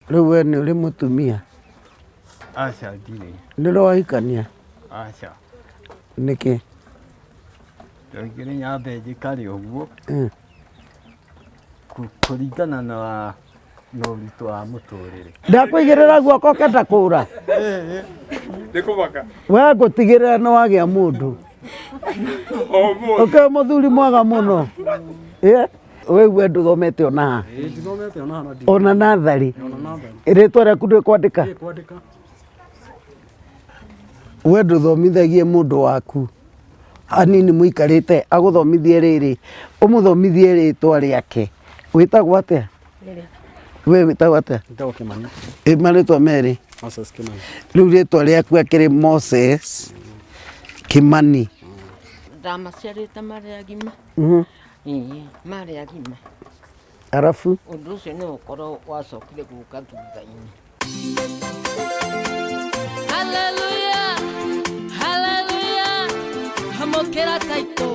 Rĩu we nĩ ũrĩ mũtumia? Aca ndirĩ. Nĩ ũrĩ wahikania? Aca. Nĩkĩ? Ndokire nyambe njikare ũguo kũringana na ũritũ wa mũtũrĩre. Ndakũigĩrĩra guoko ũkenda kũra? Nĩ kũmaka. We ngũtigĩrĩra nĩ wagĩa mũndũ. Ũkĩrĩ mũthuri mwega mũno. Ĩ, we we ndũthomete ona ha? Ndithomete ona hana. Ona natharĩ? Rĩtwa rĩaku ndwĩkwandĩka? Kwandĩka. We ndũthomithagie mũndũ waku hanini mũikarĩte agũthomithie rĩrĩ, ũmũthomithie rĩtwa rĩake. Wĩtagwo atĩa? We wĩtagwo atĩa? Njĩtagwo Kĩmani. Ĩ marĩtwa merĩ? Moses Kĩmani. Rĩu rĩtwa rĩaku akĩrĩ Moses Kĩmani. Ndamaciarĩte marĩ agima. Ĩĩ, marĩ agima. Arabu? Ũndũ ũcio no ũkorwo wacokire gũka thutha-inĩ. Hallelujah, hallelujah, amũkĩra taitũ.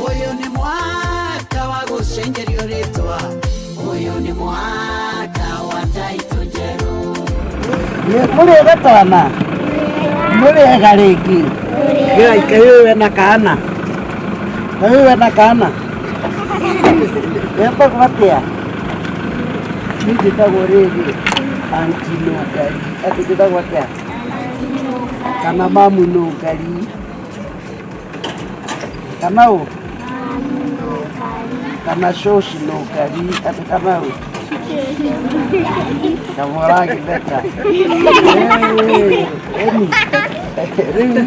Ũyũ nĩ mwaka wa gũcenjerio rĩtwa. Ũyũ nĩ mwaka wa taitũ njerũ. Mũrĩega twana? Mũrĩega rĩngĩ? Ngai, kaĩ ũyũ ena kana? Kaĩ ũyũ ena kana? Etagwo atĩa? Niĩ njĩtagwo rĩrĩ Aunty Nũngari. Atĩ njĩtagwo atĩa? Kana Mamu Nũngari. Kana ũ? Kana Shoshi Nũngari. Atĩ kana ũ? Kama ũragĩtheka. Ĩni. Rĩu rĩ,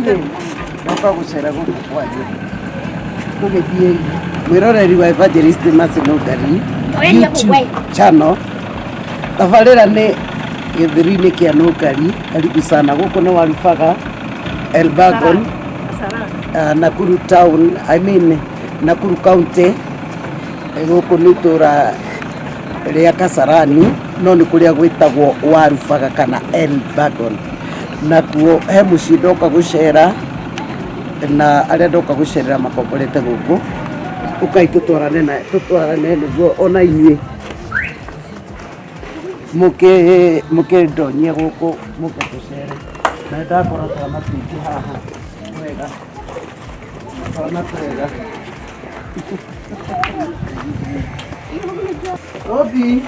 ndoka gũcera gũkũ kwanyu. Tũgĩthiĩ mwĩroreri wa Evangelist Mercy Nũngari YouTube channel. Tabarĩra nĩ gĩthũri-inĩ kĩa Nũngari. Karibu sana. Gũkũ nĩ Warubaga, Elbagon, Nakuru town, I mean Nakuru county. Gũkũ nĩ itũra rĩa Kasarani, no nĩ kũrĩa gwĩtagwo Warubaga kana Elbagon. Nakuo he mũciĩ ndoka gũcera na arĩa ndoka gũcerera makomborete gũkũ. Ũkai tũtwarane na tũtwarane nĩguo ona inyuĩ mũkĩndonyie gũkũ mũke tũcere. Na nĩndakora twana tũingĩ haha twega, twana twega. Robi,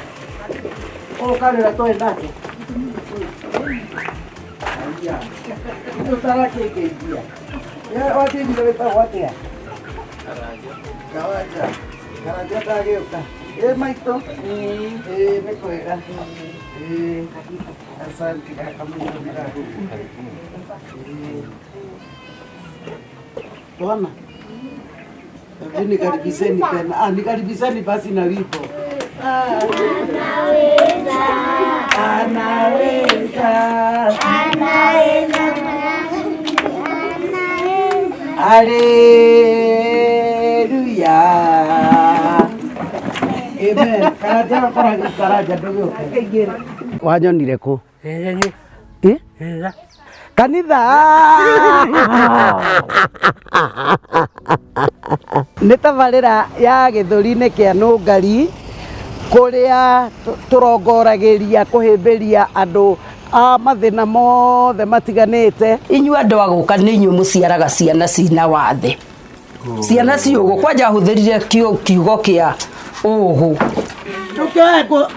ũkarĩra twarĩ nake. Aya, ũtarakĩngeithia. Wakĩnjĩra wĩtagwo atĩa? Karanja. Karanja ndagĩũka. Ĩ maitũ? Ĩ nĩ kwega. Ĩ asante kaka mũno. Bwana. Hebu nikaribisheni tena. Ah, nikaribisheni basi na wimbo. Anaweza. Anaweza. Haleluya. Amen. Karanja karanja karanja ndũgĩũke. Wanyonire kũ? Ĩ? Kanitha. Nĩ tabarĩra ya gĩthũri-inĩ kĩa Nũngari kũrĩa tũrongoragĩria kũhĩmbĩria andũ a mathĩna mothe matiganĩte. Inyuĩ andũ a gũka nĩ inyuĩ mũciaraga ciana cina wathe, ciana ciũgũ. Kwanja hũthĩrire kiugo kĩa ũgũ.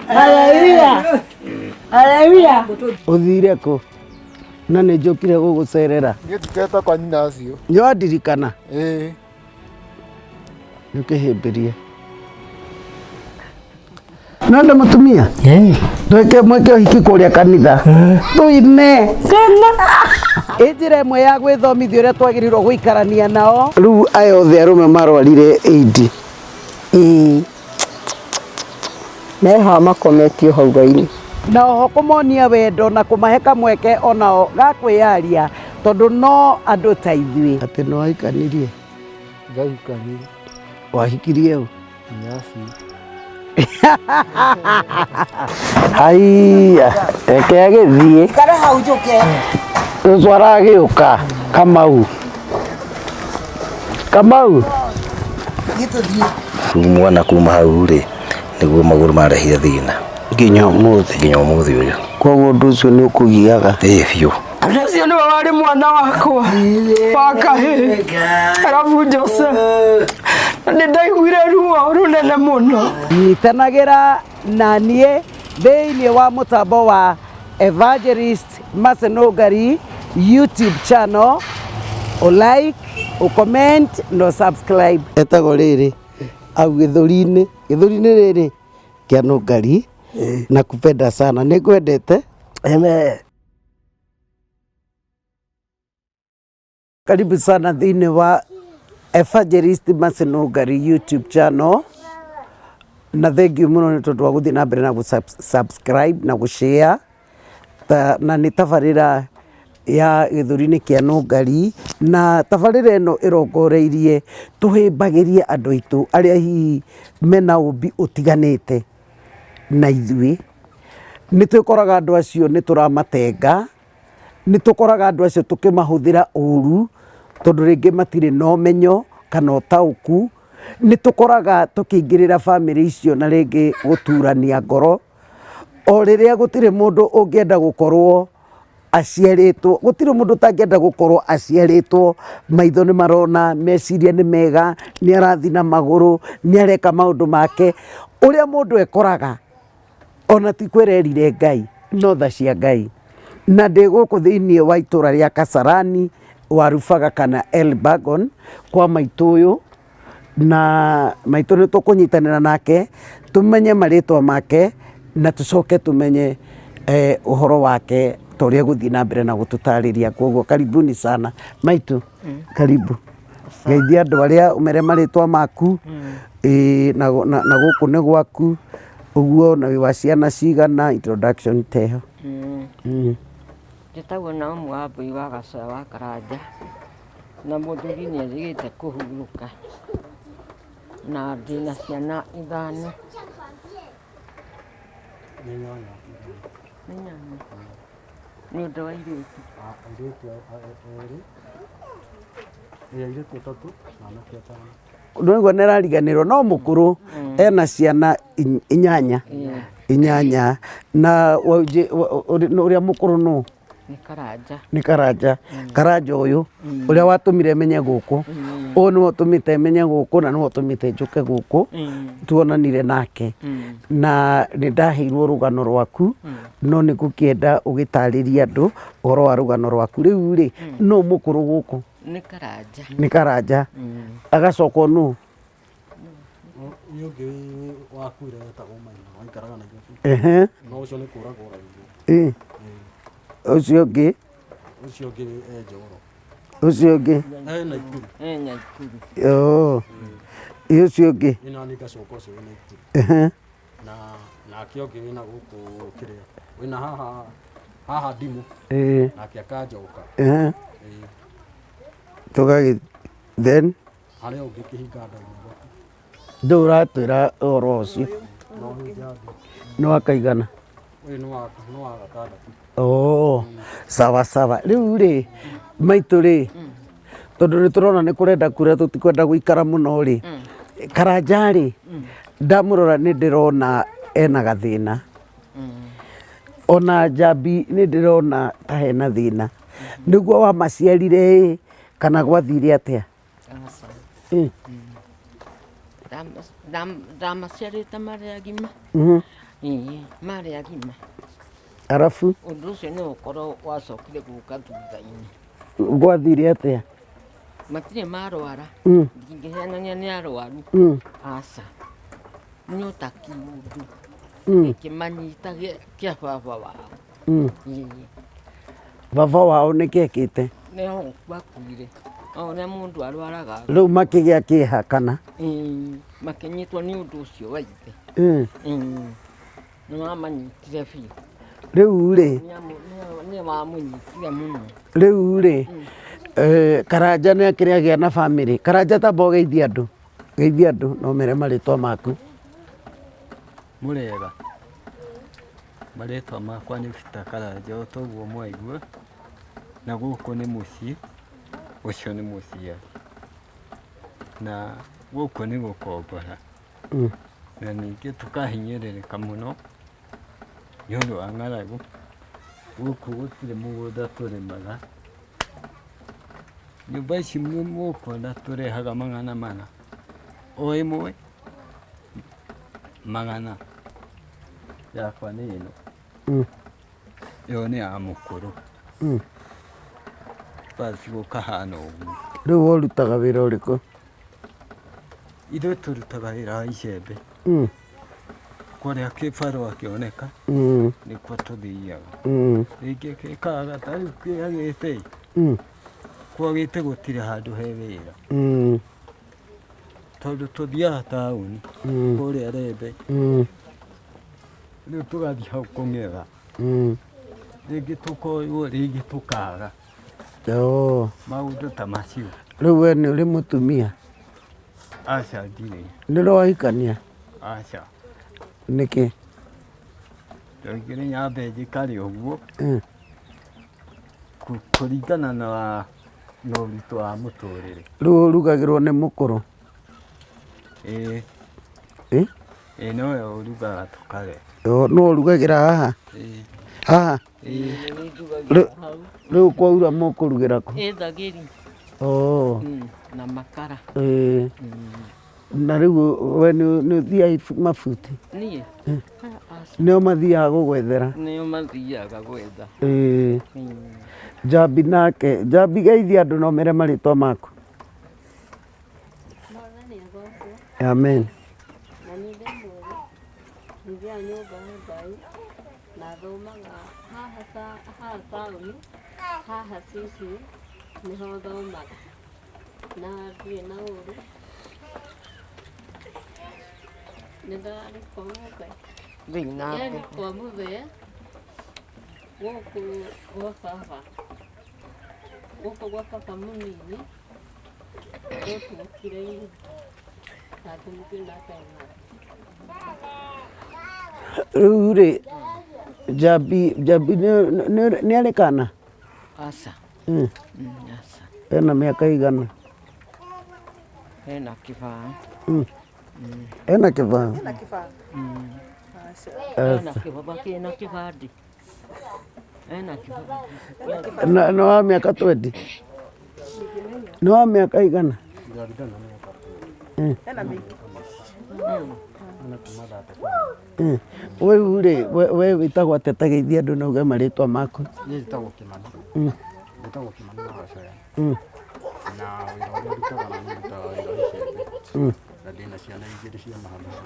Haleluya. Haleluya. Ũthire kũ? Na nĩ njũkire gũgũcerera. Niĩ ndiketa kwa nyina acio. Nĩ wandirikana? Ĩĩ. Nĩ ũkĩhĩmbĩrie. No nĩ mũtumia? Twĩke mwĩke ũhiki kũrĩa kanitha. Tũine. Ĩ njĩra ĩmwe ya gwĩthomithia ũrĩa twagĩrĩirwo gũikarania nao. Rĩu aya othe arũme marwarire AIDS. Ĩĩ. Meha makometio hau raini. Na oho kũmonia wendo na kũmahe kamweke onao ga kwĩyaria tondũ no andũ ta ithuĩ. Atĩ nĩ wahikanirie? Ndahikanirie. Wahikirie ũ? Nyasi. Haiya, reke agĩthiĩ. Ikara hau njũke. Cũcũ aragĩũka Kamau. Kamau gĩtũthiĩ. Rĩu mwana kuma hau rĩ nĩguo magũrũ marehire thĩna nginya ũmũthĩ. Nginya ũmũthĩ ũyũ. Koguo ũndũ ũcio nĩ ũkũgiaga? Ĩĩ biũ. Ũcio nĩwe warĩ mwana wakwa wa kahĩĩ, arabu Jose, na nĩ ndaiguire ruo rũnene mũno. Nyitanagĩra na niĩ thĩinĩ wa mũtambo wa Evangelist Masenogari YouTube channel, o like, o comment na subscribe. Etagwo rĩrĩ au gĩthũri-inĩ, gĩthũri-inĩ rĩrĩ kĩa Nũngari, na kupenda sana, nĩ ngwendete. Amen. Karibu sana thĩinĩ wa Evangelist Masenogari YouTube channel, na thengiũ mũno nĩ tondũ wa gũthiĩ na mbere na gũ subscribe na gũ share. Na nĩ tabarĩra ya gĩthũri-inĩ kĩa Nũngari, na tabarĩra ĩno ĩrongoreirie tũhĩmbagĩrie andũ aitũ arĩa hihi mena ũmbi ũtiganĩte na ithuĩ. Nĩ twĩkoraga andũ acio nĩ tũramatenga, nĩ tũkoraga andũ acio tũkĩmahũthĩra ũru tondũ rĩngĩ matirĩ na ũmenyo kana ũtaũku. Nĩ tũkoraga tũkĩingĩrĩra bamĩrĩ icio na rĩngĩ gũturania ngoro, o rĩrĩa gũtirĩ mũndũ ũngĩenda gũkorwo aciarĩtwo, gũtirĩ mũndũ ũtangĩenda gũkorwo aciarĩtwo, maitho nĩ marona, meciria nĩ mega, nĩ arathiĩ na magũrũ, nĩ areka maũndũ make. Ũrĩa mũndũ ekoraga ona ti kwĩrerire Ngai, no tha cia Ngai. Na ndĩ gũkũ thĩinĩ wa itũra rĩa Kasarani, Warubaga kana Elbagon, kwa maitũ ũyũ, na maitũ nĩ tũkũnyitanĩra nake tũmenye marĩtwa make na tũcoke tũmenye ũhoro wake ta ũrĩa gũthiĩ na mbere na gũtũtarĩria. Koguo karibuni sana maitu, karibu. Geithia andũ arĩa ũmere marĩtwa maku, na gũkũ nĩ gwaku ũguo, na wĩ wa ciana cigana, introduction teho. Njĩtagwo Naomi Wambui wa Gacaya wa Karanja, na mũthuri nĩ erĩgĩte kũhurũka, na ndĩna ciana 5. Nĩ 8. Nĩ ũndũ wa airĩtu. Airĩtu erĩ, airĩtu 3 na anake 5. Ndũigua nĩ arariganĩrwo, no mũkũrũ ena ciana 8. 8. Na ũrĩa mũkũrũ nũ? Nĩ Karanja. Nĩ Karanja. Karanja ũyũ ũrĩa watũmire menye gũkũ, ũyũ nĩwe ũtũmĩte menye gũkũ na nĩwe ũtũmĩte njũke gũkũ, tuonanire nake na nĩ ndaheirwo rũgano rwaku, no nĩ ngũkĩenda ũgĩtarĩrie andũ ũhoro wa rũgano rwaku. Rĩu rĩ, nũ mũkũrũ gũkũ? Nĩ Karanja. Nĩ Karanja. Agacokwo nũ? Nĩ ũngĩ wakuire wetagwo Maina, waikaraga Nairobi. No ũcio nĩ kũragwo oragirwo. Ũcio ũngĩ? Ũcio ũngĩ e Njoro. Ũcio ũngĩ? E Naikuru. E Naikuru. Ĩ ũcio ũngĩ? Ĩ na niĩ ngacoka ũcio wĩ Naikuru. Na nake ũngĩ wĩna gũkũ kĩrĩa, wĩna haha, haha Ndimũ. Nake akanjoka. Tũgagĩ then harĩa ũngĩ kĩhinga ndauma gwaku. Ndũ ũratwĩra ũhoro ũcio? Nĩ wa kaigana? Ũyũ nĩ wa 6. Oh, sawa sawa. Rĩu rĩ, maitũ rĩ, tondũ nĩ tũrona nĩ kũrenda kura, tũtikwenda gũikara mũno rĩ. Karanja rĩ, ndamũrora nĩ ndĩrona ena gathĩna. Ona Njambi nĩ ndĩrona ta hena thĩna. Nĩguo wamaciarire ĩ, kana gwathire atĩa? Ndamaciarĩte marĩ agima. Marĩ agima. Arabu? Ũndũ ũcio nĩ ũkorwo wacokire gũka thutha-inĩ. Gwathire atĩa? Matirĩ marwara. Ndingĩhenania nĩ arwaru. Aca. Nĩ ota kĩũndũ. Gĩkĩmanyita kĩa baba wao. Baba wao nĩ kĩekĩte? Nĩ o gũkua akuire. O ũrĩa mũndũ arwaraga. Rĩu makĩgĩa kĩeha kana? Makĩnyitwo nĩ ũndũ ũcio wa ithe. Nĩ wamanyitire biũ. Rĩu rĩ? Nĩ wamũnyitire mũno. Rĩu rĩ, Karanja nĩ akĩrĩ agĩa na bamĩrĩ. Karanja tamba ũgeithie andũ. Geithia andũ na ũmere marĩtwa maku. Mũrĩega. Marĩtwa makwa nĩ Peter Karanja o ta ũguo mwaigua, na gũkũ nĩ mũciĩ, ũcio nĩ mũciari. Na gũkũ nĩ gũkombora. Na ningĩ tũkahinyĩrĩrĩka mũno nĩ ũndũ wa ng'aragu. Gũkũ gũtirĩ mũgũnda tũrĩmaga. Nyũmba ici mũkuona tũrehaga 400 o ĩmwe 400. Yakwa nĩ ĩno. Ĩyo nĩ ya mũkũrũ. Basi gũkahana ũguo. Rĩu we ũrutaga wĩra ũrĩkũ? Ithuĩ tũrutaga wĩra wa icembe. Kũrĩa kĩbarũa kĩoneka nĩkuo tũthiaga. Rĩngĩ gĩkaga ta rĩu kĩagĩte kwagĩte gũtirĩ handũ he wĩra. Tondũ tũthiaga taũni kũrĩa Rembe. Rĩu tũgathiĩ hau kũng'etha. Rĩngĩ tũkoywo rĩngĩ tũkaga. Maũndũ ta macio. Rĩu we nĩ ũrĩ mũtumia? Aca ndirĩ. Nĩ ũrĩ wahikania? Aca. Nĩkĩ? Ndoigire nyambe njikare ũguo kũringana na ũritũ wa mũtũrĩre. Rĩu ũrugagĩrwo nĩ mũkũrũ? Ĩĩ. Ĩ? Ĩĩ nowe ũrugaga tũkarĩa. Nũ ũrugagĩra haha? Ĩĩ. Haha? Ĩĩ. Rĩu kwaura mũkũrugĩra kũ? Ĩ thagiri. Na makara. Ĩĩ. Na rĩu we nĩ ũthiaga mabuti? Niĩ? Nĩo mathiaga gũgwethera? Nĩo mathiaga gwetha. Ĩĩ. Njambi nake, Njambi geithia andũ no mere marĩtwa maku. Amen. Na nĩ ndĩ mwega, thiaga nyũmba ya Ngai na thomaga haha haha taũni, haha CC nĩho thomaga na ndirĩ na ũru. Nĩ ndarĩ kwa mũthee. Thiĩ na Yaani mbere. kwa mũthee gũkũ gwa baba, gũkũ gwa baba mũnini gũtuĩkire na ngĩmũkĩra nake. Rĩu rĩ, Njambi, Njambi nĩ arĩ kana? Aca. Aca. Ena mĩaka igana? Ena kĩbaũ. Ena kĩbaũ? Ena kĩbaũ. Ena kĩbaũ kĩna kĩbandĩ. Ena kĩbaũ. Nĩ wa mĩaka 20? Nĩ wa mĩaka igana? Rĩu rĩ, we wĩtagwo atĩa ta geithia andũ na uge marĩtwa maku? Niĩ njĩtagwo Kĩmani. Njĩtagwo Kĩmani wa Gacoya. Na wĩra ũrĩa ndutaga na niĩ ndutaga wĩra wa icembe. Na ndĩna ciana igĩrĩ cia mahatha.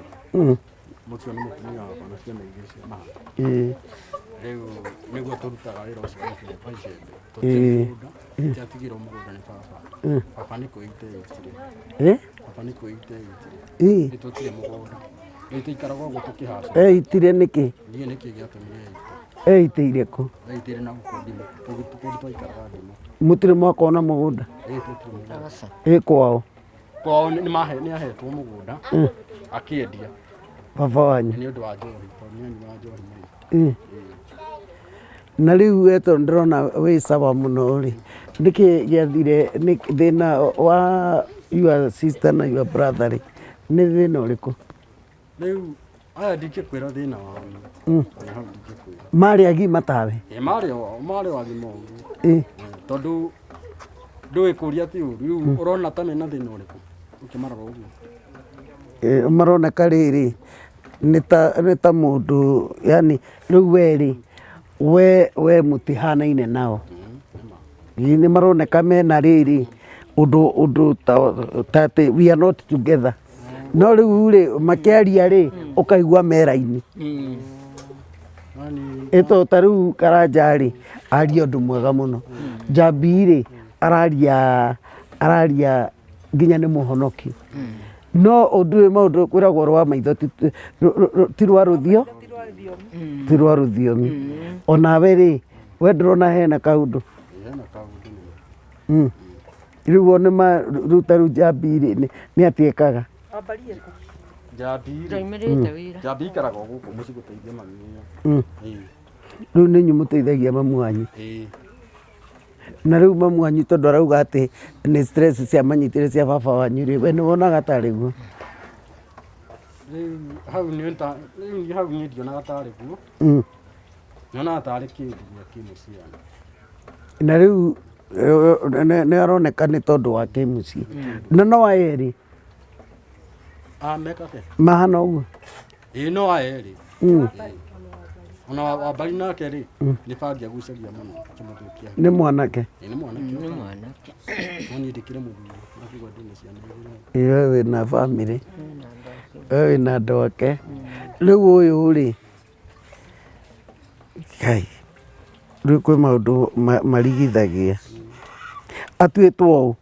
Mũcio nĩ mũtumia wakwa na ciana igĩrĩ cia mahatha. Rĩu nĩguo tũrutaga wĩra ũcio wa icembe. Tũtirĩ mũgũnda, tũtiatigĩirwo mũgũnda nĩ baba. Baba nĩ kwĩita eitire. Baba nĩ kwĩita eitire. Nĩ tũtirĩ mũgũnda. Rĩu tũikaraga ũguo tũkĩhaca. Eitire nĩkĩ? Ndiũĩ nĩkĩ gĩatũmire eite. Eitĩire kũ? Eitire na gũkũ ndimũ. Kũndũ twaikaraga ndimũ. Mũtirĩ mwakona mũgũnda? Ĩĩ tũtirĩ mũgũnda. Ĩ kwao? Kwao nĩ ahetwo mũgũnda akĩendia. Baba wanyu? Nĩ ũndũ wa njohi, tondũ nĩ anyuaga njohi mũno. Na rĩu we tondũ ndĩrona wĩ sawa mũno rĩ, nĩkĩ gĩathire thĩna wa your sister na your brother rĩ, nĩ thĩna ũrĩkũ? Rĩu aya ndingĩkwĩra thĩna wao. Ona hau ndingĩkwĩra. Marĩ agima tawe? Ĩ marĩ o marĩ o agima ũguo. Tondũ ndũĩ kũria ti ũru. Rĩu ũrona ta mena thĩna ũrĩkũ ũkĩmarora ũguo? Maroneka rĩrĩ nĩ ta mũndũ yani rĩu we rĩ we mũtihanaine nao. Nĩ maroneka mena rĩrĩ ũndũ ta atĩ we are not together. No rĩu rĩ makĩaria rĩ ũkaigua meraini. Ĩto ta rĩu Karanja rĩ aria ũndũ mwega mũno. Njambi rĩ araria nginya nĩ mũhonoki. No ũndũ ũyũ maũndũ kwĩragwo rwa maitho ti rwa rũthio, ti rwa rũthiomi. Onawe rĩ we ndũrona hena kaũndũ? Rĩu o nĩ rĩu ta rĩu Njambi rĩ nĩ atĩa ĩkaga? Njambi rĩ Ndaumĩrĩte wĩra. Njambi ikaraga o gũkũ mũciĩ gũteithia mami. Rĩu nĩ inyuĩ mũteithagia mamu wanyu? Ĩĩ. Na rĩu mamu wanyu tondũ arauga atĩ nĩ stress ciamanyitire cia baba wanyu rĩ, we nĩ wonaga tarĩ guo? Rĩu hau nĩ ta rĩu hau niĩ ndionaga tarĩ guo. Nyonaga tarĩ kĩndũ gĩa kĩmũciĩ. Na rĩu nĩ aroneka nĩ tondũ wa kĩmũciĩ. Na no aya erĩ Ah, meka atĩa? Mahana ũguo? Ĩĩ no aya erĩ. Ona wambari nake rĩ, nĩ bangi agucagia mũno akĩmũthũkia. Nĩ mwanake? Ĩĩ nĩ mwanake. Nĩ mwanake. No niĩ ndĩkĩrĩ mũthuri, ndakĩigua ndĩna ciana igĩrĩ. Ĩĩ we wĩna bamĩrĩ, we wĩna andũ ake. Rĩu ũyũ rĩ, Ngai, rĩu kwĩ maũndũ marigithagia. Atuĩtwo ũ?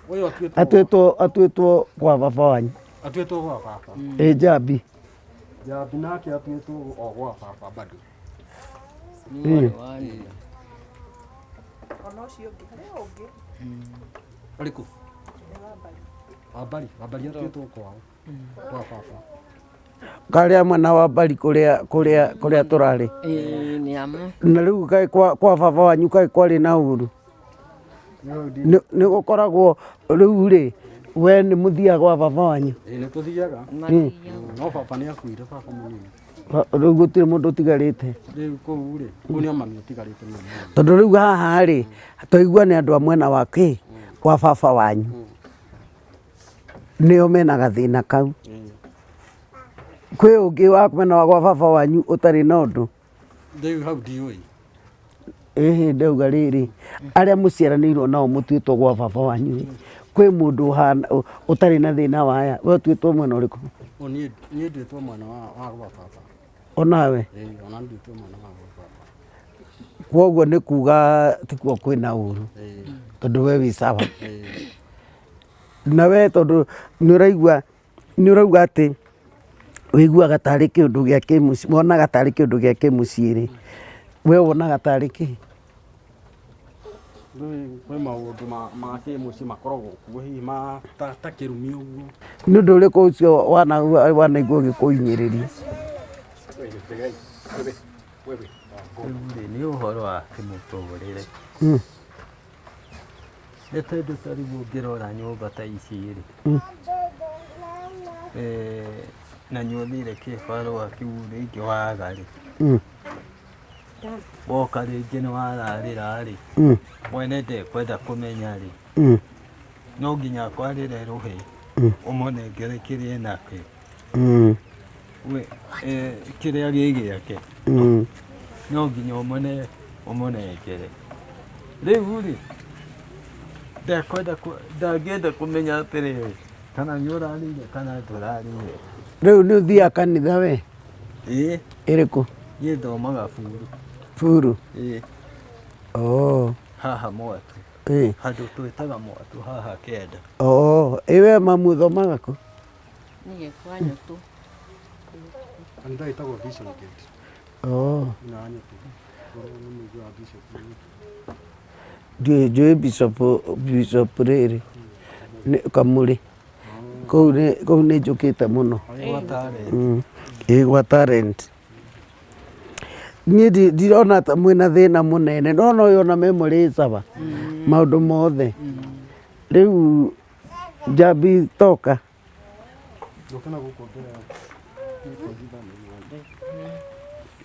Ũyũ atuĩtwo Atuĩtwo kwa baba wanyu? Atuĩtwo gwa baba. Ĩ Njambi? Njambi nake atuĩtwo o gwa baba bado. Nĩ mwarĩ wa nyina. Ona ũcio ũngĩ, harĩ ũngĩ. Ũrĩkũ? Wambari, Wambari atuĩtwo kwao. Gwa baba. Karĩa mwena wa Mbari kũrĩa kũrĩa kũrĩa tũrarĩ? Ĩĩ nĩ amwe. Na rĩu kaĩ kwa baba wanyu kaĩ kwarĩ na ũru? Nĩ gũkoragwo rĩu rĩ, we nĩ mũthiaga gwa baba wanyu? Ĩĩ nĩ tũthiaga. No baba nĩ akuire, baba mũnini. Rĩu gũtirĩ mũndũ ũtigarĩte? Rĩu kũu rĩ, kũu nĩ o mami ũtigarĩte nĩ mũnini. Tondũ rĩu haha rĩ, twaigua nĩ andũ a mwena wa kĩ? Kwa baba wanyu. Nĩo mena gathĩna kau. Kwĩ ũngĩ wa mwena wa gwa baba wanyu ũtarĩ na ũndũ? Rĩu hau ndiũĩ. Ĩhĩ ndauga rĩrĩ, arĩa mũciaranĩirwo nao mũtuĩtwo gwa baba wanyu rĩ, kwĩ mũndũ ũhana ũtarĩ na thĩna wa aya? We ũtuĩtwo mwena ũrĩkũ? O niĩ nduĩtwo mwena wa gwa baba. Onawe? Ĩĩ ona nduĩtwo mwena wa gwa baba. Koguo nĩ kuga tikuo kwĩna ũru, tondũ we wĩ sawa. Na we tondũ nĩ ũraigua nĩ ũrauga atĩ wĩiguaga tarĩ kĩũndũ gĩa kĩmũciĩ, wonaga tarĩ kĩũndũ gĩa kĩmũciĩ rĩ, we wonaga tarĩ kĩ? Kwĩ maũndũ ma kĩmũciĩ makoragwo kuo hihi ma ta kĩrumi ũguo. Nĩ ũndũ ũrĩkũ ũcio wanaigua ũgĩkũhinyĩrĩria? Rĩu rĩ, nĩ ũhoro wa kĩmũtũrĩre. Nĩ tondũ ta rĩu ũngĩrora nyũmba ta ici rĩ, na nĩ ũthire kĩbarũa kĩu rĩngĩ waga rĩ, woka rĩngĩ nĩ wararĩra rĩ, mwene ndekwenda kũmenya rĩ, no nginya akwarĩre rũhĩ, ũmũnengere kĩrĩa enakĩo. Kĩrĩa gĩ gĩake, no nginya ũmũnengere. Rĩu rĩ, ndekwenda ndangĩenda kũmenya atĩrĩrĩ, kana nĩ ũrarĩire kana ndũrarĩire. Rĩu nĩ ũthiaga kanitha we? Ĩĩ. Ĩrĩkũ? Niĩ thomaga buru. Buru? Ĩĩ. Oh. Haha Mwatũ. Ĩĩ. Handũ twĩtaga Mwatũ haha kĩanda. Oh, ĩ we mamu ũthomaga kũ? Niĩ kwa Nyũtũ. Kanitha ĩtagwo Vision Gate. Oh. Na Nyũtũ. Nĩ mũigua wa Bishop Nyũtũ. Ndiũĩ njũĩ Bishop Bishop rĩrĩ nĩ Kamũrĩ. Kũu nĩ kũu nĩ njũkĩte mũno. Ĩĩ gwa talent. Niĩ ndirona ta mwĩna thĩna mũnene, ndĩrona ũyũ ona memory ĩ sawa, maũndũ mothe. Rĩu Njambi toka.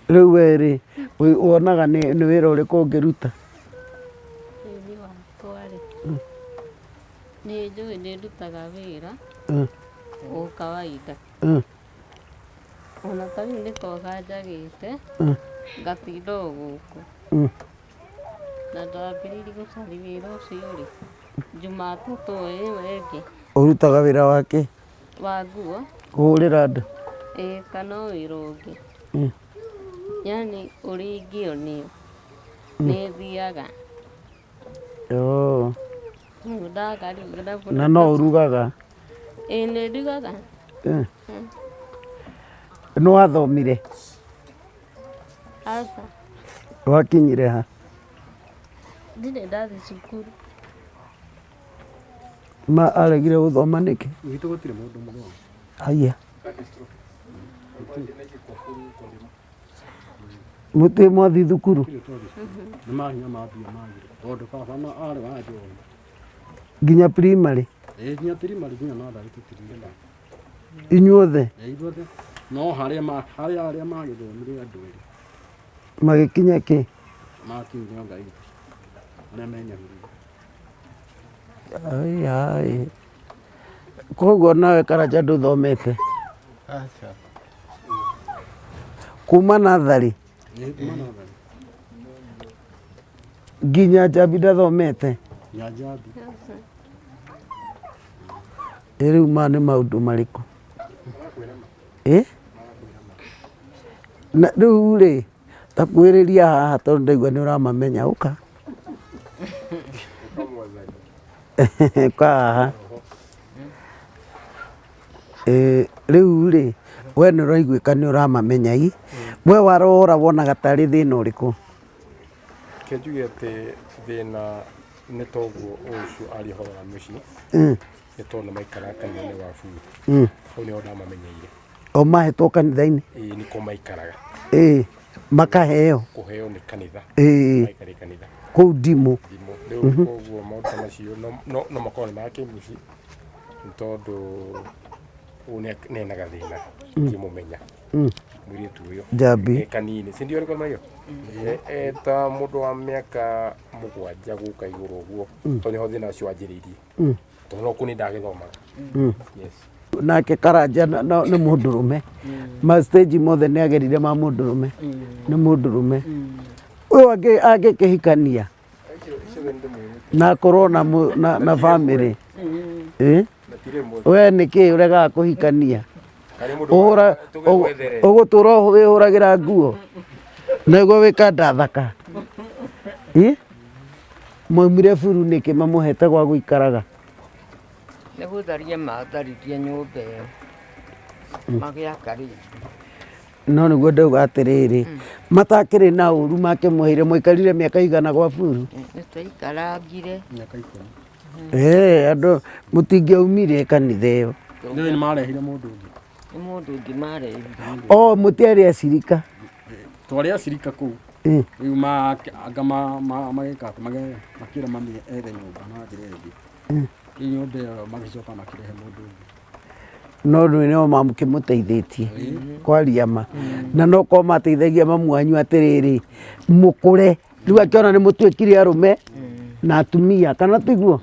Rĩu we rĩ, wonaga nĩ wĩra ũrĩkũ ũngĩruta? Niĩ wakwa rĩ, nĩ njũĩ nĩ ndutaga wĩra o kawaida. Ona ta rĩu nĩ kwaga njagĩte, ngatinda o gũkũ. Na ndambĩrĩirie gũcaria wĩra ũcio rĩ, Jumatatũ ĩyo ĩngĩ. Ũrutaga wĩra wa kĩ? Wa nguo. Kũhũrĩra andũ? Ĩĩ kana o wĩra ũngĩ. Yaani ũrĩa ingĩonio nĩ thiaga. Oh. Rĩu ndaga rĩu Na no ũrugaga? Ĩĩ nĩ ndugaga. Nĩ wathomire? Aca. Wakinyire ha? Ndirĩ ndathiĩ cukuru. Ma aregire gũthoma nĩkĩ? Gwitũ gũtirĩ mũndũ mũthomu. Haiya. Mũtirĩ mwathiĩ thukuru? Tũtirĩ twathiĩ cukuru. Nĩ mahinya ma mbia magire tondũ baba na arĩ wa njohi. Nginya primary? Ĩĩ nginya primary nginya natharĩ tũtirĩ. Inyuothe? Ĩĩ ithuothe no harĩa ma harĩa arĩa magĩthomire andũ erĩ. Magĩkinya kĩ? Makinyire o ngairĩtu arĩa me Nyahururu. Ai ai. Koguo nawe Karanja ndũthomete? Aca. Kuma natharĩ? Ĩĩ kuma natharĩ. Nginya Njambi ndathomete? Nginya Njambi. Ĩ rĩu maya nĩ maũndũ marĩkũ? Ĩ? Na rĩu rĩ, ta kuhĩrĩria haha tondũ ndaigua nĩ ũramamenya ũka. Ũka haha. Ĩ rĩu rĩ, we nĩ ũraiguĩka nĩ ũramamenya ĩ, we warora wonaga tarĩ thĩna ũrĩkũ? Reke njuge atĩ thĩna nĩ toguo ũcio aria ũhoro wa mũciĩ nĩ tondũ nĩ maikaraga kanitha-inĩ wa Buru. Hau nĩho ndamamenyeire. O mahetwo kanitha-inĩ? Ĩĩ nĩkuo maikaraga. Ĩĩ makaheo? Kũheo nĩ kanitha. Ĩĩ. Maikarĩ kanitha. Kũu Ndimũ. Ndimũ. Rĩu koguo maũndũ ta macio no makorwo nĩ ma kĩmũciĩ nĩ tondũ ũyũ nĩ ena gathĩna ngĩmũmenya mũirĩtu ũyũ. Njambi. E kanini si ndio alikuwa hiyo eta mũndũ wa mĩaka 7 gũka igũrũ ũguo tondũ nĩho thĩna ũcio wanjĩrĩirie tondũ no kũu nĩ ndagĩthomaga. Yes. Nake Karanja nĩ mũndũrũme ma stage mothe nĩ agerire ma mũndũrũme nĩ mũndũrũme ũyũ angĩkĩhikania na akorwo na family ĩ we nĩkĩ ũregaga kũhikania? Ũgũtũra wĩhũragĩra nguo nĩguo wĩkanda thaka ĩ mwaumire buru nĩkĩ mamũhete gwa gũikaraga? Nĩ gũtharia matharirie nyũmba ĩyo magĩaka rĩngĩ. No nĩguo ndauga atĩrĩrĩ matakĩrĩ na ũru makĩmũheire mwaikarire mĩaka igana gwa buru? Nĩ twaikarangire mĩaka 10. Ĩĩ andũ mũtingĩaumire kanitha ĩyo. Nĩ marehire mũndũ ũngĩ. Nĩ mũndũ ũngĩ marehire. O mũtiarĩ acirika? Twarĩ acirika kũu. Rĩu anga magĩka atĩ makĩra mami ethe nyũmba na njĩra ĩngĩ. Rĩu nyũmba ĩyo magĩcoka makĩrehe mũndũ ũngĩ. No rĩu nĩo makĩmũteithĩtie kwaria ma na no korwo mateithagia mamu wanyu atĩrĩrĩ mũkũre rĩu akĩona nĩ mũtuĩkire arũme na atumia kana tiguo?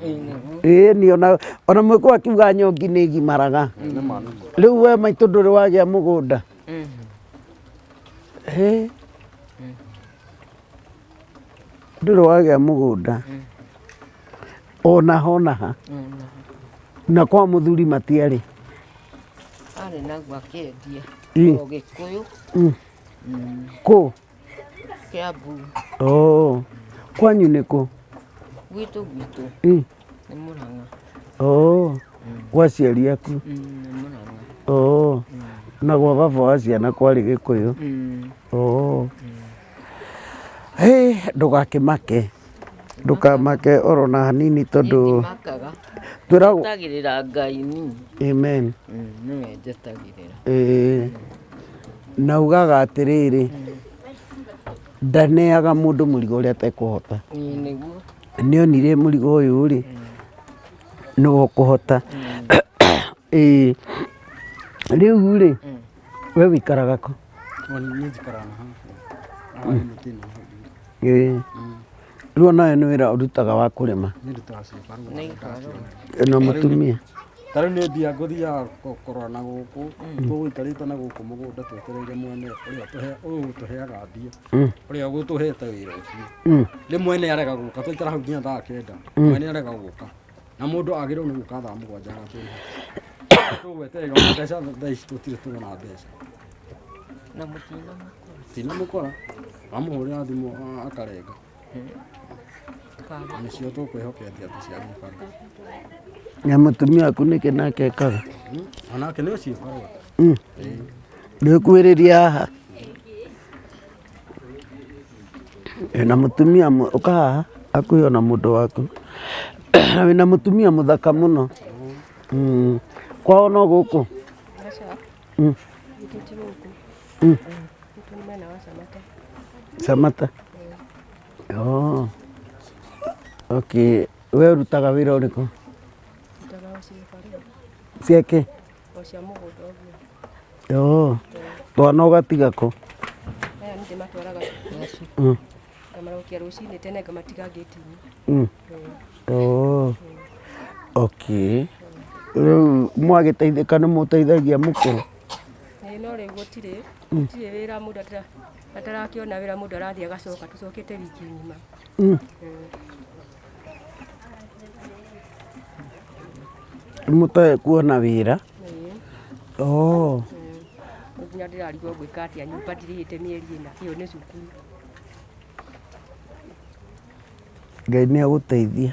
Ĩĩ ni ona mũgĩkũyũ akiuga nyongi nĩ ĩgimaraga. Rĩu we maitũ ndũrĩ wagĩa mũgũnda? Ĩ ndũrĩ wagĩa mũgũnda ona ho na ha na kwa mũthuri matiarĩ? Arĩ naguo akĩendia o Gĩkũyũ. Kũ? Kĩambu. Oh, kwanyu nĩ kũ? Gwitũ nĩ Mũrang'a. Oh, gwa aciari aku? Nĩ Mũrang'a. Oh, na gwa baba wa ciana kwarĩ Gĩkũyũ? Oh. Hĩ, ndũgakĩmake ndũkamake oro na hanini tondũ twĩragwo njetagĩrĩra Ngai ni. Amen. Nĩwe njetagĩrĩra. Ĩĩ na ugaga atĩrĩrĩ ndaneaga mũndũ mũrigo ũrĩa atekũhota. Ĩĩ nĩguo. Nĩonire mũrigo ũyũ rĩ nĩwe ũkũhota. Ĩĩ rĩu rĩ we wĩikaraga kũ? Niĩ njikaraga na haha. Ĩĩ rĩu onawe nĩ wĩra ũrutaga wa kũrĩma? Niĩ ndutaga cibarũa. Na mũtumia? Ta rĩu nĩ mbia ngũthiaga kũrora na gũkũ tũgũikarĩte na gũkũ mũgũnda twetereire mwene ũrĩa ũgũtũheaga mbia ũrĩa ũgũtũhete wĩra ũcio. Rĩmwe nĩ arega gũka twaikara hau nginya thaa 9 mwene arega gũka na mũndũ agĩrĩirwo nĩ gũka thaa 7 agatũrĩha. Tũgweterera ona mbeca thaa ici tũtirĩ tũrona mbeca. Na mũtinamũkora? Tinamũkora wamũhũrĩra thimũ akarenga. Nĩcio tũkwĩhokete atĩ cia gĩbarũa. Na mũtumia waku nĩkĩ nake ekaga? Onake nĩ ũcio barũa. Ndĩkuhĩrĩria haha. Wĩna mũtumia ũka haha hakuhĩ ona mũndũ waku. Wĩna mũtumia mũthaka mũno. Kwao no gũkũ? Aca. Gwitũ ti gũkũ. Gwitũ nĩ mwena wa Samata. Samata. Oh. Okay, we ũrutaga wĩra ũrĩkũ? Ndutaga o cia barũa. Ciake? O cia mũgũnda ũguo. Oh. Twana ũgatiga kũ? Aya nĩ ndĩmatwaraga cukuru. Ngamarokia rũcinĩ tene ngamatiga ngĩti-inĩ. Oh. Okay. Rĩu mwagĩteithĩka nĩ mũteithagia mũkũrũ? Ĩĩ no rĩu gũtirĩ gũtirĩ wĩra mũndũ atarakĩona wĩra mũndũ arathiĩ agacoka tũcokete wiki ng'ima. Mũtarĩ kuona wĩra? Oh. Rĩu nginya ndĩrarigwo ngwĩka atĩa nyũmba ndirĩhĩte mĩeri ĩna ĩyo nĩ cukuru. Ngai nĩ agũteithia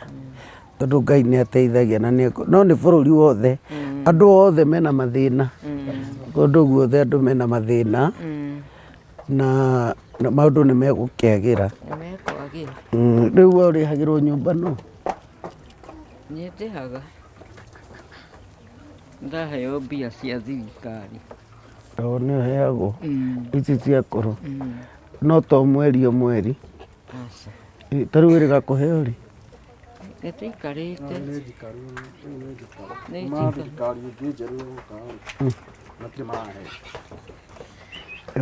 tondũ Ngai nĩ ateithagia na nĩ no nĩ bũrũri wothe andũ othe mena mathĩna kũndũ guothe andũ mena mathĩna na maũndũ nĩ megũkĩagĩra. Nĩ mekwagĩra. Rĩu we ũrĩhagĩrwo nyũmba no? Nĩ ndĩhaga. Ndaheo mbia cia thirikari. O nĩ ũheagwo ici cia kũrũ no to mweri o mweri? Aca. Ta rĩu wĩrĩga kũheo rĩ? Nĩ tũikarĩte. Nĩ njikaru, rĩu nĩ njikaru. Nĩ Kuma njikaru. thirikari ĩngĩ njerũ yoka rĩ, matirĩ marahe.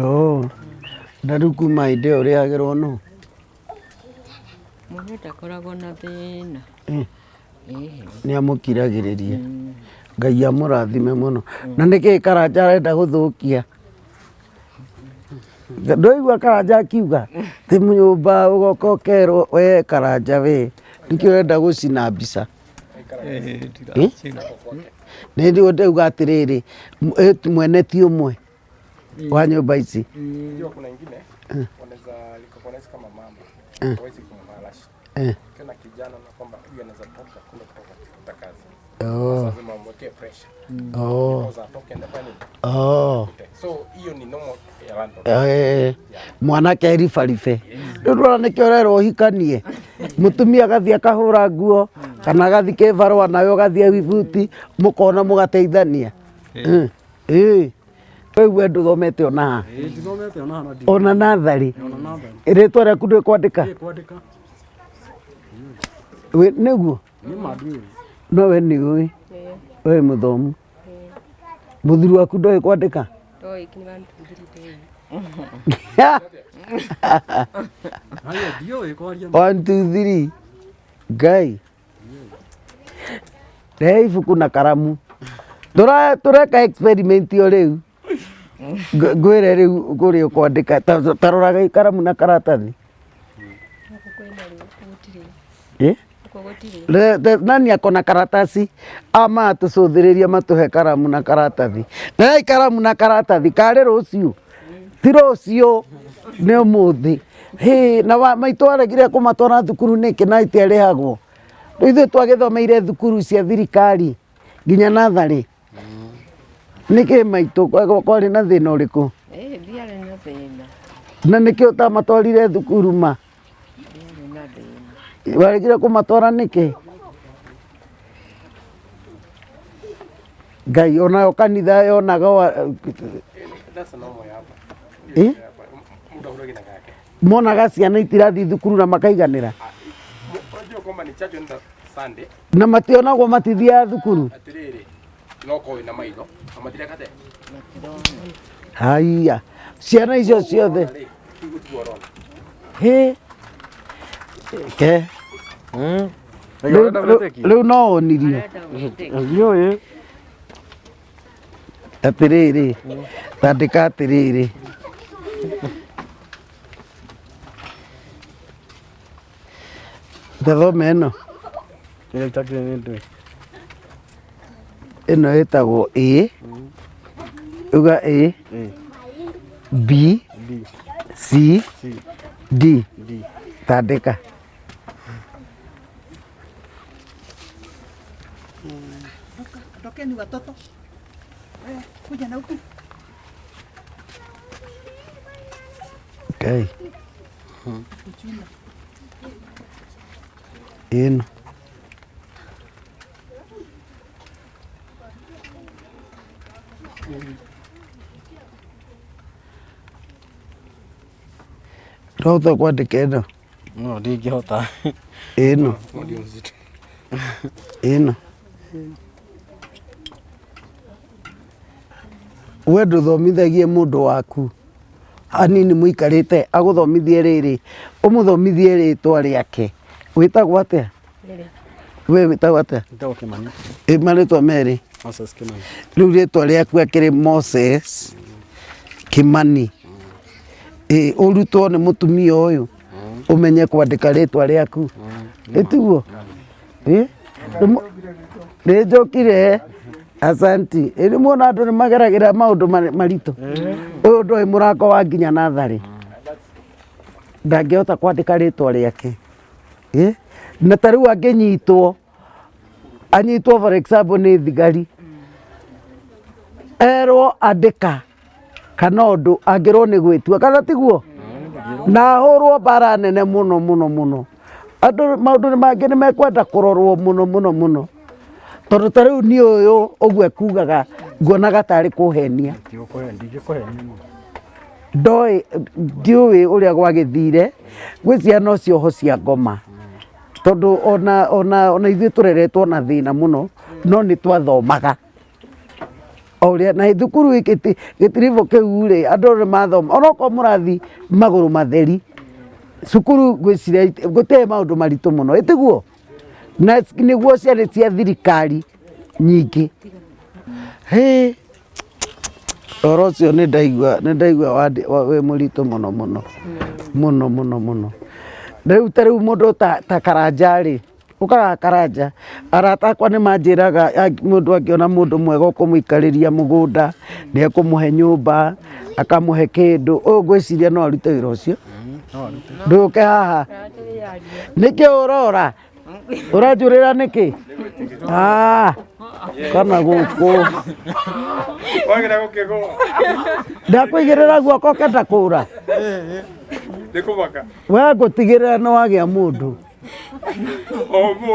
Oh. Na rĩu kuma hĩndĩ ĩyo ũrĩhagĩrwo nũ? Mũndũ ndakoragwo na thĩna. Nĩ amũkiragĩrĩria. Ngai amũrathime mũno. Na nĩkĩ Karanja arenda gũthũkia? Ndũigua Karanja akiuga ti nyũmba ũgoka ũkerwo we Karanja we nĩkĩ ũrenda gũcina mbica? Nĩ nĩguo ndauga atĩrĩrĩ mwene ti ũmwe wa nyũmba ici. Unajua kuna ingine wanaweza recognize kama mama hawezi kumharash. Ukiona kijana na kwamba huyu anaweza toka kule kutoka kutafuta kazi. Oh. Lazima umwekee pressure. Oh. Because atoke ende fanye nini? Oh. So hiyo ni normal ya landlord. Mwanake eribaribe rĩu ndwara nĩkĩo ũrerwo ũhikanie mũtumia agathiĩ akahũra nguo kana agathiĩ kĩbarũa nawe ũgathiĩ ibuti mũkona mũgateithania. Ĩĩ rĩu we ndũthomete ona ha? Ĩĩ ndithomete ona hana. Ona natharĩ? Ona natharĩ. Rĩtwa rĩaku ndũĩ kwandĩka? Ĩĩ kwandĩka. Nĩguo? Nĩ ma ndiũĩ. No we nĩ ũĩ? We mũthomu. Mũthuri waku ndoĩ kwandĩka? Ndoĩ nginya one two three ndoĩ. Haya ndiũĩ kwaria. 1 2 3 Ngai. Rehe ibuku na karamu. Tũreka experiment o rĩu. Ngwĩre rĩu kũrĩa ũkwandĩka ta roraga karamu na karatathi. Gũkũ kwĩna rĩ gũtirĩ. Eh? Gũkũ gũtirĩ. Nani ako na karataci ama atũcũthĩrĩria matũhe karamu na karatathi. Rehei karamu na karatathi karĩ rũciũ. Ti rũciũ nĩ ũmũthĩ. Hĩ na maitũ aregire kũmatwara thukuru nĩkĩ na itiarĩhagwo? Rĩu ithuĩ twagĩthomeire thukuru cia thirikari nginya natharĩ. Nĩkĩ maitũ kwarĩ na thĩna ũrĩkũ? Ĩĩ ndiarĩ na thĩna. Na nĩkĩ ũtamatwarire thukuru ma? Ndiarĩ na thĩna. Waregire kũmatwara nĩkĩ? Ngai onayo kanitha yonaga That's normal ya hapa. Eh? Mũndũ ahũragĩra gake. Monaga ciana itirathiĩ thukuru na makaiganĩra. Unajua kwamba ni church on Sunday. Na mationagwo matithiaga thukuru. Atĩrĩrĩ, no korwo wĩna maitho na matirekate. Haiya ciana icio ciothe. Gũtigwo ũrona. Hĩ ke rĩu no wonirio. Ndiũĩ. Atĩrĩrĩ tandĩka atĩrĩrĩ tathome ĩno. Ĩrĩa itakĩrĩ nĩ ndũĩ. Ĩno ĩtagwo A. Uga A. B. C. D. Tandĩka. Tokeni watoto. Kuja na huku. Ngai. Ĩno. Ndwahota kwandĩka ĩno? No ndingĩhota. Ĩno ĩno we ndũthomithagie mũndũ waku hanini mũikarĩte agũthomithie rĩrĩ ũmũthomithie rĩtwa rĩake wĩtagwo atĩa we wĩtagwo atĩa? Njĩtagwo Kĩmani. Ĩ marĩtwa merĩ? Moses Kĩmani. Rĩu rĩtwa rĩaku akĩrĩ Moses Kĩmani. Ĩ ũrutwo nĩ mũtumia ũyũ ũmenye kwandĩka rĩtwa rĩaku ĩtiguo? Ĩ nĩ njũkire asanti. Ĩ nĩ muona andũ nĩ mageragĩra maũndũ maritũ. Ũyũ ndoĩ mũrango wa nginya natharĩ ndangĩhota kwandĩka rĩtwa rĩake. Ĩ na ta rĩu angĩnyitwo anyitwo for example nĩ thigari erwo andĩka kana ũndũ angĩrwo nĩ gwĩtua kana tiguo na ahũrwo mbara nene mũno mũno mũno andũ maũndũ nĩ mangĩ nĩ mekwenda kũrorwo mũno mũno mũno tondũ ta rĩu niĩ ũyũ ũguo ekugaga nguonaga tarĩ kũhenia. Ndingĩkũhenia. Ndoĩ ndiũĩ ũrĩa gwagĩthire gwĩ ciana ũcio ho cia ngoma tondũ ona ona ona ithuĩ tũreretwo na thĩna mũno no nĩ twathomaga o ũrĩa na thukuru gĩtiribũ kĩu rĩ andũ nĩ mathoma onokorwo mũrathi magũrũ matheri cukuru ngwĩciria gũtirĩ maũndũ maritũ mũno ĩtiguo na nĩguo ciarĩ cia thirikari nyingĩ. Hĩ ũhoro ũcio nĩ ndaigua nĩ ndaigua wĩ mũritũ mũno mũno mũno mũno mũno. Rĩu ta rĩu mũndũ ta Karanja rĩ, ũkaga Karanja, arata akwa nĩ manjĩraga mũndũ angĩona mũndũ mwega ũkũmũikarĩria mũgũnda, nĩ ekũmũhe nyũmba, akamũhe kĩndũ, ũyũ ngwĩciria no arute wĩra ũcio. Ndũke haha. Nĩkĩ ũrora? Ũranjũrĩra nĩkĩ? Ah, kana gũkũ. Wagĩra gũkĩgũa. Ndakũigĩrĩra guoko kenda kũra. Nĩ kũmaka. We ngũtigĩrĩra nĩ wagĩa mũndũ.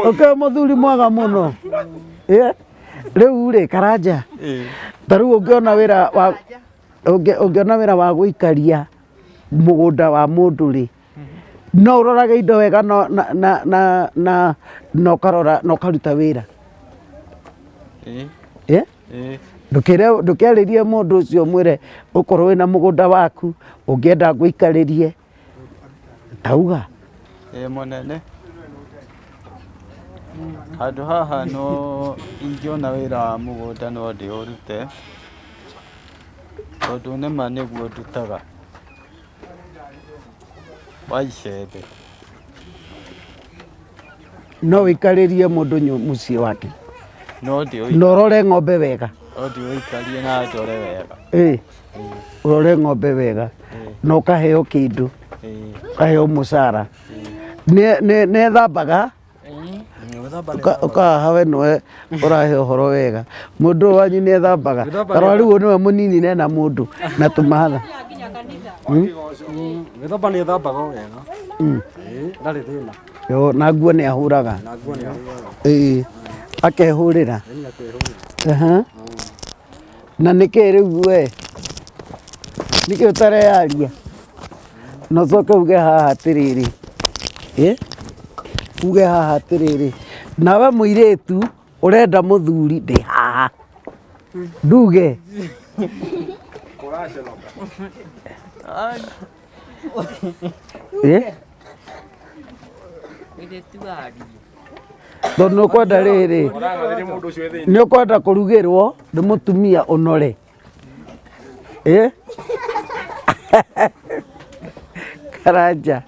Ũkĩ mũthuri mwega mũno. Rĩu rĩ Karanja, ta rĩu ũngĩona wĩra wa ũngĩona wĩra wa gũikaria mũgũnda wa mũndũ rĩ, no ũrorage indo wega no, na, na, na, na, na ũkarora na ũkaruta wĩra. Ĩ? Ndũkĩre ndũkĩarĩrie mũndũ ũcio ũmwĩre ũkorwo wĩna mũgũnda waku ũngĩenda ngũikarĩrie tauga. Ĩ mũnene handũ haha no ingĩona wĩra wa mũgũnda no ndĩũrute tondũ nĩma nĩguo ndutaga wa icembe. No ũikarĩrie mũndũ mũciĩ wake No ndĩũikarie. Na ũrore ng'ombe wega. No ndĩũikarie na ndore wega. Ĩ ũrore ng'ombe wega na ũkaheo kĩndũ, ũkaheo mũcara. Nĩ ethambaga? Ũkahaha we nĩwe ũrahe ũhoro wega. Mũndũ ũyũ wanyu nĩ ethambaga? Tarora rĩu ũyũ nĩwe mũnini na ena mũndũ na tũmahatha. Gwĩthamba nĩ ethambaga o wega. Ĩĩ, ndarĩ thĩna. Yo, na nguo nĩ ahũraga? Na nguo nĩ ahũraga. Ĩĩ, akehũrĩra? Ĩĩ, akehũrĩra. Aha. Na nĩkĩ rĩu we? Nĩkĩ ũtareyaria? Na ũcoke uge haha atĩrĩrĩ, ĩ? Uge haha atĩrĩrĩ, nawe mũirĩtu ũrenda mũthuri ndĩ haha. Nduge. Ĩ? Tondũ nĩ ũkwenda rĩrĩ, nĩ ũkwenda kũrugĩrwo nĩ mũtumia ũnore. Ĩ? Karanja.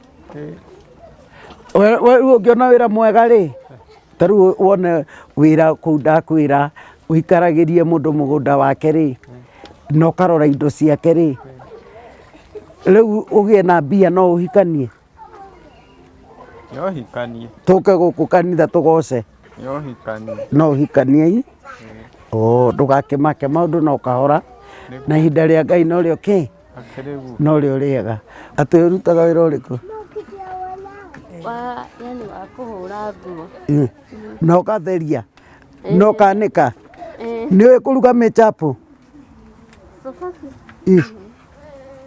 We rĩu ũngĩona wĩra mwega rĩ, ta rĩu wone wĩra kũu ndakwĩra ũikaragĩrie mũndũ mũgũnda wake rĩ, na ũkarora indo ciake rĩ, rĩu ũgĩe na mbia no ũhikanie? No hikanie. Tũke gũkũ kanitha tũgoce? No hikanie. No ũhikanie ĩ? Oh, ndũgakĩmake maũndũ no kahora na ihinda rĩa Ngai norĩo kĩ? Norĩo rĩega. Atĩ ũrutaga wĩra ũrĩkũ? Wa, yani wa kũhũra nguo. Na ũgatheria? Na ũkanĩka? Nĩ ũĩ kũruga mĩchapo? Cabaci.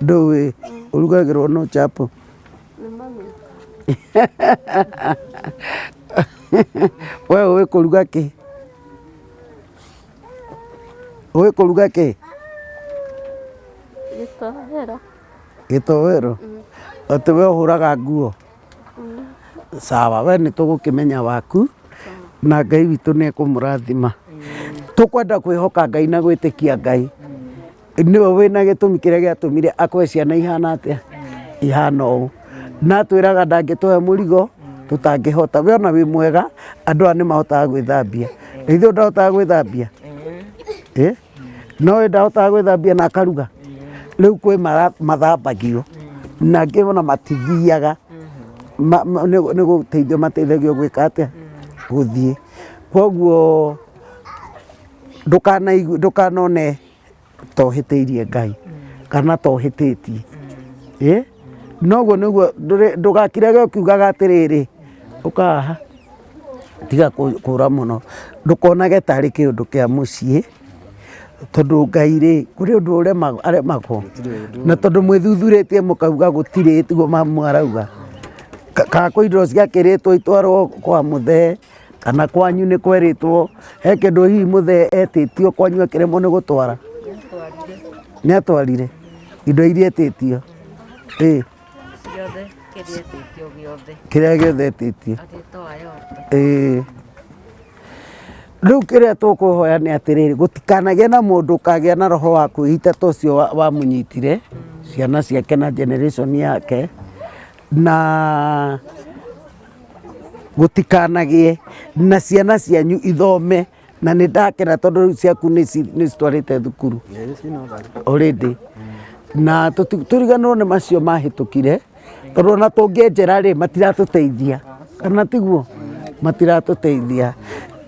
Ndũĩ, ũrugagĩrwo no chapo. Nĩ mami. We ũĩ kũruga kĩ? Ũĩ kũruga kĩ? Gĩtohero. Gĩtoero? Atĩ we ũhũraga nguo? Sawa, we nĩ tũgũkĩmenya waku na Ngai witũ nĩ ekũmũrathima. Tũkwenda kwĩhoka Ngai na gwĩtĩkia Ngai. Nĩwe wĩna gĩtũmi kĩrĩa gĩatũmire akũhe ciana ihana atĩa? Ihana ũũ. Na atwĩraga ndangĩtũhe mũrigo tũtangĩhota. We ona wĩ mwega, andũ aya nĩ mahotaga gwĩthambia. Na ithuĩ ndahotaga gwĩthambia? Ĩ? No we ndahotaga gwĩthambia na akaruga? Rĩu kwĩ mathambagio na angĩ ona matithiaga. Nĩ gũteithio mateithagio gwĩka atĩa? Gũthiĩ. Koguo ndũkanone ta ũhĩtĩirie Ngai kana ta ũhĩtĩtie. Ĩ? Noguo nĩguo ndũgakirage ũkiugaga atĩrĩrĩ, ũka haha tiga kũra mũno, ndũkonage tarĩ kĩũndũ kĩa mũciĩ, tondũ Ngai rĩ, kũrĩ ũndũ aremagwo? Na tondũ mwĩthuthurĩtie mũkauga gũtirĩ, tiguo mamu arauga? Kana kwĩ indo ciakĩrĩtwo itwarwo kwa mũthee, kana kwanyu nĩ kwerĩtwo, he kĩndũ hihi mũthee etĩtio kwanyu akĩremwo nĩ gũtwara? Nĩ atwarire indo iria etĩtio? Ĩ. Ciothe, kĩrĩa etĩtio gĩothe. Kĩrĩa gĩothe etĩtio. Agĩtwara yothe. Ĩĩ. Rĩu kĩrĩa tũkũhoya nĩ atĩrĩrĩ, gũtikanagĩe na mũndũ ũkagĩa na roho wa kwĩita ta ũcio wamũnyitire, ciana ciake na generation yake, na gũtikanagĩe na ciana cianyu ithome, na nĩ ndakena tondũ rĩu ciaku nĩ citwarĩte thukuru already, na tũriganĩrwo nĩ macio mahĩtũkire, tondũ ona tũngĩenjera rĩ, matiratũteithia, kana tiguo? Matiratũteithia,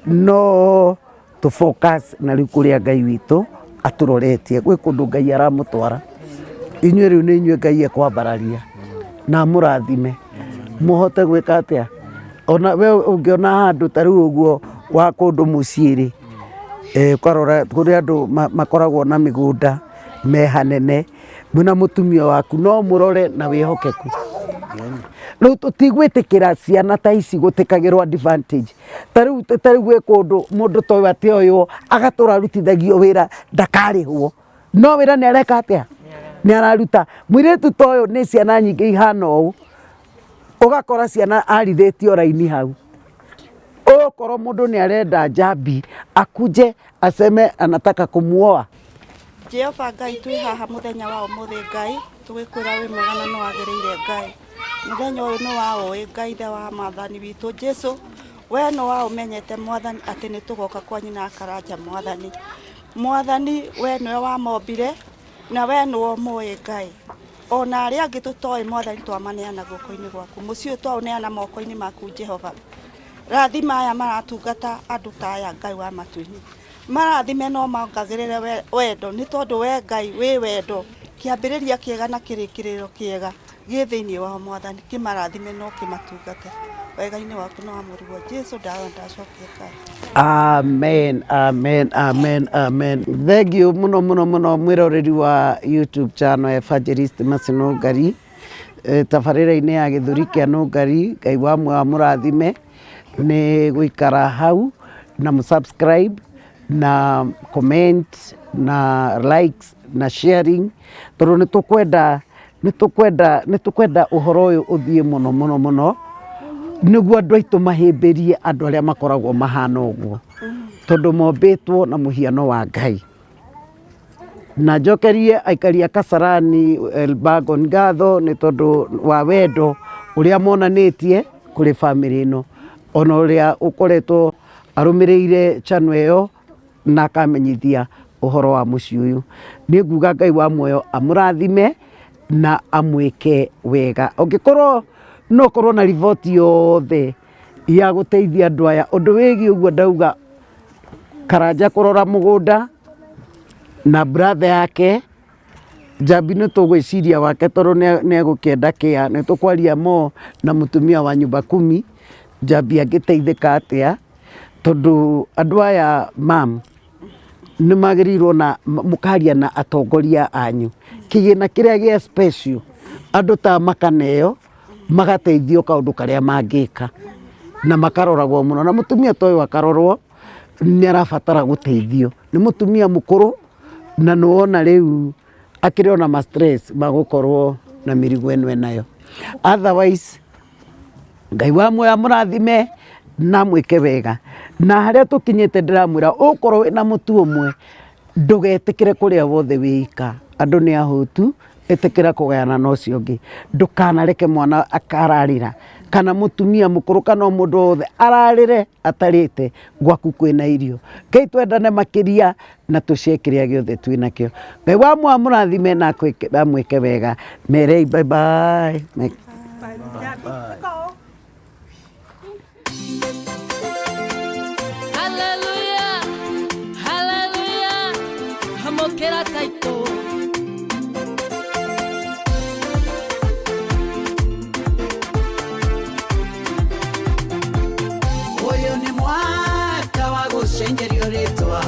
no tũ focus na rĩu kũrĩa Ngai witũ atũroretie, gwĩ kũndũ Ngai aramũtwara, inyuĩ rĩu nĩ inyuĩ Ngai ekwambararia na amũrathime, mũhote gwĩka atĩa? Ona we ũngĩona handũ ta rĩu ũguo wa kũndũ mũciĩ rĩ, ũkarora kũrĩ andũ makoragwo na mĩgũnda me hanene, mwĩna mũtumia waku no mũrore na wĩhokeku. Rĩu tũtigwĩtĩkĩra ciana ta ici gũtĩkagĩrwo advantage. Ta rĩu ta rĩu gwĩ kũndũ mũndũ ta ũyũ atĩ oywo agatũra arutithagio wĩra ndakarĩhwo. No wĩra nĩ areka atĩa? Nĩ araruta. Mũirĩtu ta ũyũ nĩ ciana nyingĩ ihana ũũ, ũgakora ciana arithĩtio raini hau. Okorwo mũndũ nĩ arenda njambi akuje aseme anataka kumuoa. Jehova Ngai twĩ haha mũthenya wa ũmũthĩ Ngai tũgĩkwĩra wĩ mwega na nĩ wagĩrĩire Ngai. Mũthenya ũyũ nĩ waũĩ Ngai ithe wa mwathani witũ Jesu we nĩ waũmenyete mwathani atĩ nĩ tũgoka kwa nyina Karanja mwathani. Mwathani we nĩwe wamombire na we nĩwe ũmoĩ Ngai. Ona arĩa angĩ tũtoĩ mwathani twamaneana guoko-inĩ gwaku. Mũciĩ ũyũ twaũneana moko-inĩ maku Jehova. Rathima aya maratungata andũ ta aya Ngai wa matu-inĩ. Marathime no mongagĩrĩre wendo nĩ tondũ we Ngai wĩ wendo. Kĩambĩrĩria kĩega na kĩrĩkĩrĩro kĩega gĩ thĩinĩ wao mwathani. Kĩmarathime no kĩmatungate. Wega-inĩ waku na wa mũrũguo Jesu ndahoya ndacokia ngatho. Amen, amen, amen, amen. Thank you muno muno muno mwiroreri wa YouTube channel Evangelist Mercy Nũngari tabarĩra-inĩ ya gĩthũri kĩa Nũngari. Ngai wa muoyo amũrathime nĩ gũikara hau na mũ subscribe na comment na likes na sharing tondũ nĩ tũkwenda nĩ tũkwenda nĩ tũkwenda ũhoro ũyũ ũthiĩ mũno mũno mũno nĩguo andũ aitũ mahĩmbĩrie andũ arĩa makoragwo mahana ũguo tondũ mombĩtwo na mũhiano wa Ngai. Na njokerie aikari a Kasarani Elbagon ngatho nĩ tondũ wa wendo ũrĩa monanĩtie kũrĩ bamĩrĩ ĩno, ona ũrĩa ũkoretwo arũmĩrĩire channel ĩyo na akamenyithia ũhoro wa mũciĩ ũyũ. Niĩ nguga Ngai wa muoyo amũrathime na amwĩke wega. Ũngĩkorwo no ũkorwo na riboti yothe ya gũteithia andũ aya ũndũ wĩgiĩ ũguo ndauga Karanja kũrora mũgũnda na brother yake Njambi nĩ tũgwĩciria wake tondũ nĩ egũkĩenda kĩa, nĩ tũkwaria more na mũtumia wa nyumba kumi, Njambi angĩteithĩka atĩa, tondũ andũ aya mam nĩ magĩrĩirwo na mũkaria na atongoria anyu, kĩgĩna kĩrĩa gĩa special andũ ta makaneo. Magateithio kaũndũ karĩa mangĩka na makaroragwo mũno, na mũtumia ta ũyũ akarorwo nĩ arabatara gũteithio. Nĩ mũtumia mũkũrũ na nĩ wona rĩu akĩrĩ ona ma stress ma gũkorwo na mĩrigo ĩno enayo. Otherwise Ngai wa muoyo amũrathime na amwĩke wega. Na harĩa tũkinyĩte ndĩramwĩra ũkorwo wĩna mũtu ũmwe ndũgetĩkĩre kũrĩa wothe wĩ ika. Andũ nĩ ahũtu, ĩtĩkĩra kũgayana na ũcio ũngĩ. Ndũkanareke mwana akararĩra kana mũtumia mũkũrũ kana o mũndũ wothe ararĩre atarĩte gwaku kwĩna irio. Ngai twendane makĩria na tũshare kĩrĩa gĩothe twĩnakĩo. Ngai wa muoyo amũrathime na amwĩke wega. Merei bye bye. Hallelujah, hallelujah, amũkĩra taitũ. Ũyũ nĩ mwaka wa gũcenjerio rĩtwa,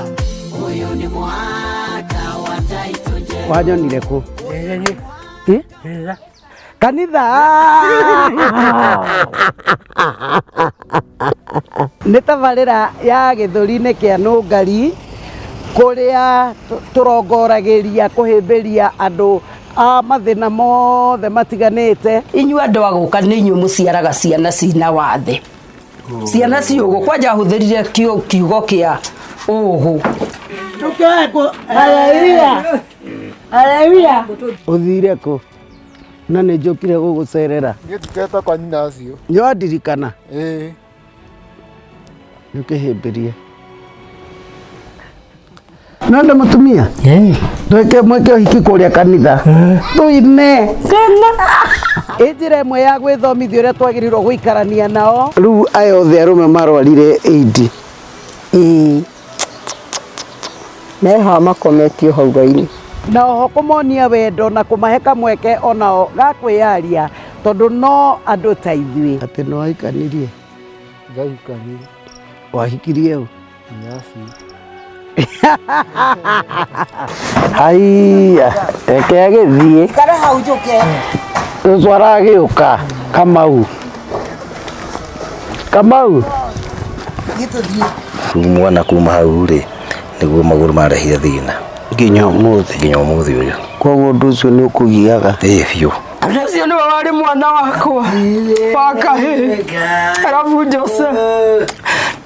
ũyũ nĩ mwaka wa taitũ njerũ. Wanyonire kũ? Eh? Kanitha. Nĩ tabarĩra ya gĩthũri-inĩ kĩa Nũngari kũrĩa tũrongoragĩria kũhĩmbĩria andũ a mathĩna mothe matiganĩte. Inyuĩ andũ a gũka nĩ inyuĩ mũciaraga ciana cina wathe, ciana ciũgũ. Kwanja ahũthĩrire kiugo kĩa ũgũ. Haleluya. Haleluya. Ũthire kũ? Na nĩ njũkire gũgũcerera. Niĩ ndiketa kwa nyina acio. Nĩ wandirikana? Ĩĩ. Nĩ ũkĩhĩmbĩrie. No nĩ mũtumia? Twĩke mwĩke ũhiki kũrĩa kanitha. Tũine. Ĩ njĩra ĩmwe ya gwĩthomithia ũrĩa twagĩrĩirwo gũikarania nao. Rĩu aya othe arũme marwarire AID. Ĩĩ. Meha makometio hau raini. Na oho kũmonia wendo na kũmahe kamweke onao ga kwĩyaria tondũ no andũ ta ithuĩ. Atĩ nĩ wahikanirie? Ndahikanirie. Wahikirie ũ? Nyina acio. Haiya, reke agĩthiĩ. Ikara hau njũke. Cũcũ aragĩũka, Kamau. Kamau. Rĩu mwana kuma hau rĩ, nĩguo magũrũ marehire thĩna. Nginya ũmũthĩ. Nginya ũmũthĩ ũyũ. Koguo ũndũ ũcio nĩ ũkũgiaga? Ĩĩ biũ. Ũcio nĩwe warĩ mwana wakwa wa kahĩĩ, arabu Jose,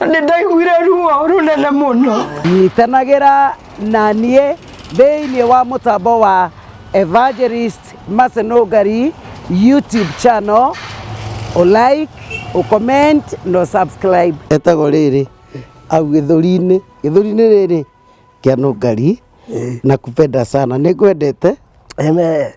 na nĩ ndaiguire ruo rũnene mũno. Nyitanagĩra na niĩ thĩinĩ wa mũtambo wa Evangelist Mercy Nũngari YouTube channel, ũ like, ũ comment na ũ subscribe. Etagwo rĩrĩ au gĩthũri-inĩ, gĩthũri-inĩ rĩrĩ kĩa Nũngari na kupenda sana, nĩ ngwendete. Amen.